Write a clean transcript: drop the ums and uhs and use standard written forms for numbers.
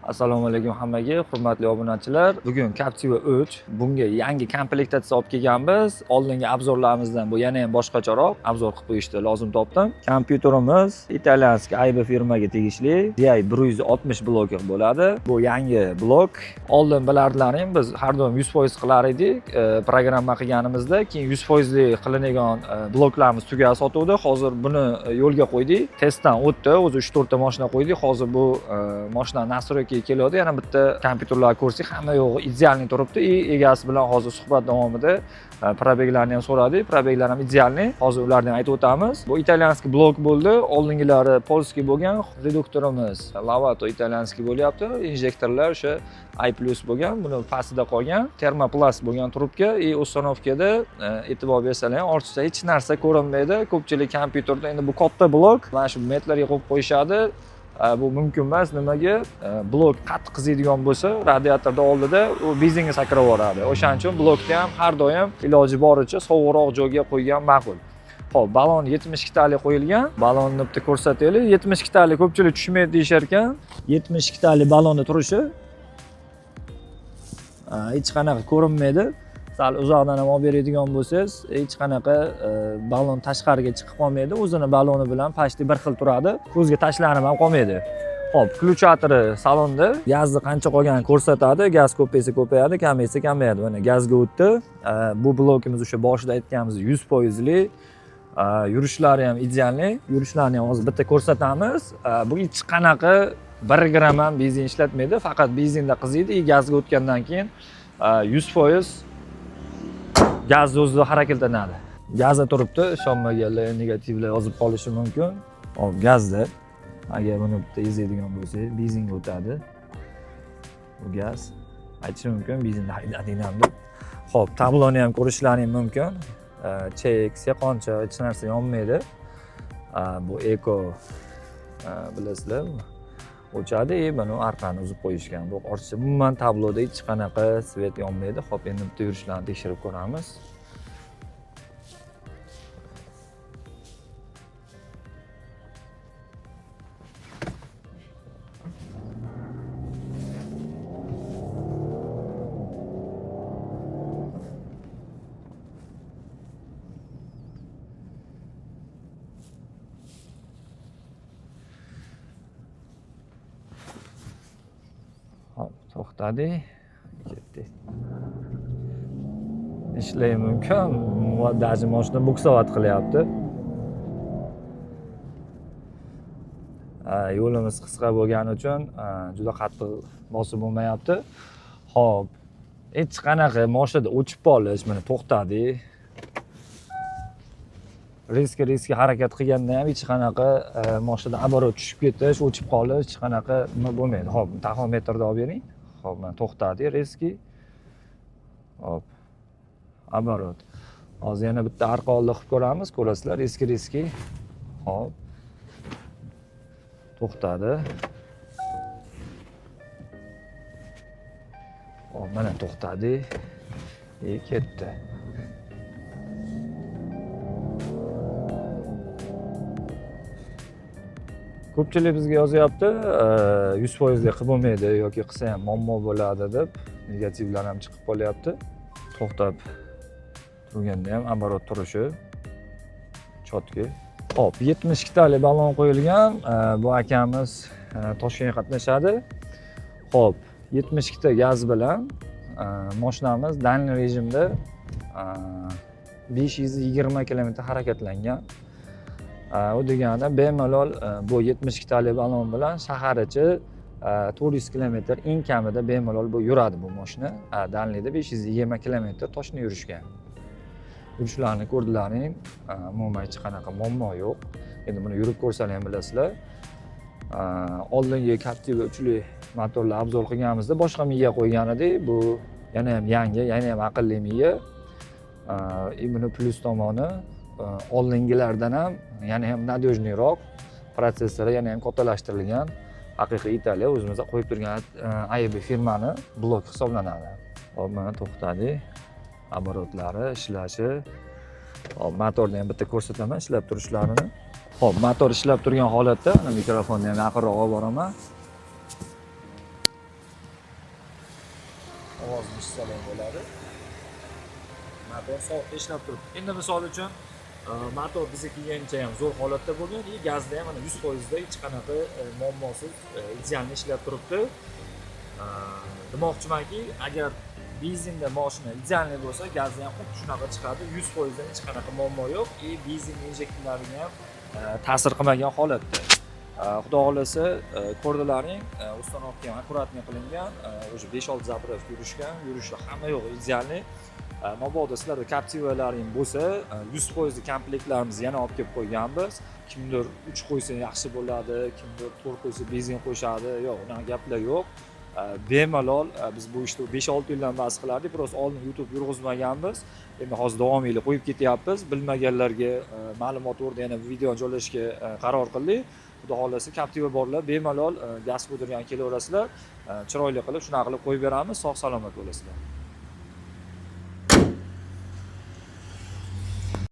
Assalomu alaykum hammaga, hurmatli obunachilar. Bugun Captiva 3 bunga yangi komplektatsiya olib kelganmiz. Oldingi обзор larimizdan bu yana ham boshqacharoq обзор qilib qo'yishni lozim topdim. Kompyuterimiz итальянский AIBE firmaga tegishli DI 160 bloki bo'ladi. Bu yangi blok. Oldin bilardilaring, biz har doim 100% qilar edik, programma qilganimizda, keyin 100% li qilinadigan bloklarimiz tugab sotuvdi. Hozir buni yo'lga qo'ydik. Testdan o'tdi, o'zi 3-4 ta mashina qo'ydik. Hozir bu mashina настройка ga keladi. Yana bitta kompyuterlar ko'rsak, hamma yo'g'i идеальный turibdi. И egasi bilan hozir suhbat davomida пробег larni ham so'radik. Пробег lar ham идеальный. Hozir ularni ham aytib o'tamiz. Bu итальянский blok bo'ldi. Oldingilari польский bo'lgan. Reduktorimiz Lavato итальянский bo'lyapti. Injektorlar o'sha I plus bo'lgan, buni pastida qolgan. Termoplast bo'lgan trubka и установка da e'tibor bersalar ham ortiqcha hech narsa ko'rinmaydi. Ko'pchilik kompyuterda endi bu katta blok, mana shu metlarga qo'yib qo'yishadi. Bu mumkin emas. Nimaga? Blok qattiq qiziydigan bo'lsa, radiatorda oldida u benzinga sakrab yuboradi. O'shaning uchun blokni ham har doim iloji boricha sovuqroq joyga qo'ygan ma'qul. Xo'p, balon 72 talik qo'yilgan. Balonni bitta ko'rsataylik. 72 talik ko'pchilik tushmaydi deyishar ekan. 72 talik balonni turishi hech qanaqa ko'rinmaydi. Sal uzoqdan ham olib beradigan bo'lsangiz, hech qanaqa balon tashqariga chiqib qolmaydi. O'zini baloni bilan почти bir xil turadi. Ko'zga tashlanib ham qolmaydi. Xo'p, включатор i salonda gazni qancha qolganini ko'rsatadi. Gaz ko'paysa ko'payadi, kamaysa kamayadi. Mana gazga o'tdi. Bu blokimiz o'sha boshida aytganimiz 100% li. Yurishlari ham идеальный. Yurishlarni ham hozir bitta ko'rsatamiz. Bu hech qanaqa 1 gramm ham benzin ishlatmaydi. Faqat benzinda qiziydi и gazga o'tgandan keyin 100% gaz o'zida harakatlanadi. Gazda turibdi, ishonmaganlar negativlar yozib qolishi mumkin. Hop, gazda. Agar buni bitta ezadigan bo'lsak, benzinga o'tadi. Bu gaz. Aytishim mumkin, benzinda haydading ham deb. Xo'p, tabloni ham ko'rishlaring mumkin. Chek, seqoncha, hech narsa yonmaydi. Bu eko bilasizlar, o'chadi и buni orqani uzib qo'yishgan. Bu ortiqcha umuman tabloda hech qanaqa свет yonmaydi. Xo'p, endi bitta yurishlarni tekshirib ko'ramiz. Hop, to'xtadik. Ketdik. Ishlay mumkin. Даже mashina буксовать qilyapti. Yo'limiz qisqa bo'lgani uchun juda qattiq bosib bo'lmayapti. Xo'p, hech qanaqa mashinada o'chib qolish, mana to'xtadik. Резко резко harakat qilganda ham hech qanaqa mashinada оборот tushib ketish, o'chib qolish hech qanaqa nima bo'lmaydi. Xo'p, taxometrni olib bering. Xo'p, mana to'xtadik резкий. Hop. Оборот. Hozir yana bitta arqa oldi qilib ko'ramiz, ko'rasizlar, резкий резкий. Hop. To'xtadi. Hop, mana to'xtadi. И ketdi. Ko'pchilik bizga yozyapti, 100% li qilib bo'lmaydi yoki qilsa ham muammo bo'ladi deb, negativlar ham chiqib qolyapti. To'xtab turganda ham оборот turishi чётко. Xo'p, 72 talik balon qo'yilgan. Bu akamiz Toshkentga qatnashadi. Xo'p, 72 ta gaz bilan mashinamiz дальний rejimda 520 kilometr harakatlangan. U degani bemalol bu 72 talik balon bilan shahar ichi 400 kilometr eng kamida bemalol bu yuradi bu mashina. Дальний da 520 kilometr точно yurishgan. Yurishlarni ko'rdilaring, umuman hech qanaqa muammo yo'q. Endi buni yurib ko'rsalar ham bilasizlar. Oldingi Captiva 3li motorlar обзор qilganimizda boshqa miya qo'ygan edik. Bu yana ham yangi, yana ham aqlli miya. И buni plyus tomoni oldingilardan ham yana ham надежный roq, protsessori yana ham kattalashtirilgan. Haqiqiy Italiya o'zimizda qo'yib turgan AIB firmani blok hisoblanadi. Hop, mana to'xtadik. Оборот lari, ishlashi. Hop, motorni ham bitta ko'rsataman ishlab turishlarini. Hop, motor ishlab turgan holatda, mana mikrofonni ham yaqinroq olib boraman. Ovozini eshitsalar ham bo'ladi. Motor soatda ishlab turibdi. Endi misol uchun motor bizga kelgancha ham zo'r holatda bo'lgan и gazda ham mana 100%da hech qanaqa muammosiz, идеально ishlab turibdi. Demoqchimanki, agar benzinda moshina идеальный bo'lsa, gazda ham xuddi shunaqa chiqadi, 100%dan hech qanaqa muammo yo'q и benzin injektorlariga ham ta'sir qilmagan holatda. Xudo xohlasa, ko'rdilaring, установка ham аккуратный qilingan, уже 5-6 заправка yurishgan, yurishi hamma yo'q идеальный. Mabodo sizlarda Captivalaring bo'lsa, 100% komplektlarimizni yana olib kelib qo'yganmiz. Kimdir 3 qo'ysa yaxshi bo'ladi, kimdir 4 qo'ysa benzin qo'shadi, yo'q, unaqa gaplar yo'q. Bemalol biz bu ishni 5-6 yildan bas qilardik, просто oldin YouTube yurg'izmaganmiz. Endi hozir davomiylik qo'yib ketyapmiz. Bilmaganlarga ma'lumot o'rnida yana videoni joylashga qaror qildik. Xudo xohlasa, Captiva borlar bemalol gaz qo'ydirgan kelaverasizlar. Chiroyli qilib, shunaqa qilib qo'yib beramiz. Sog' salomat bo'lasizlar.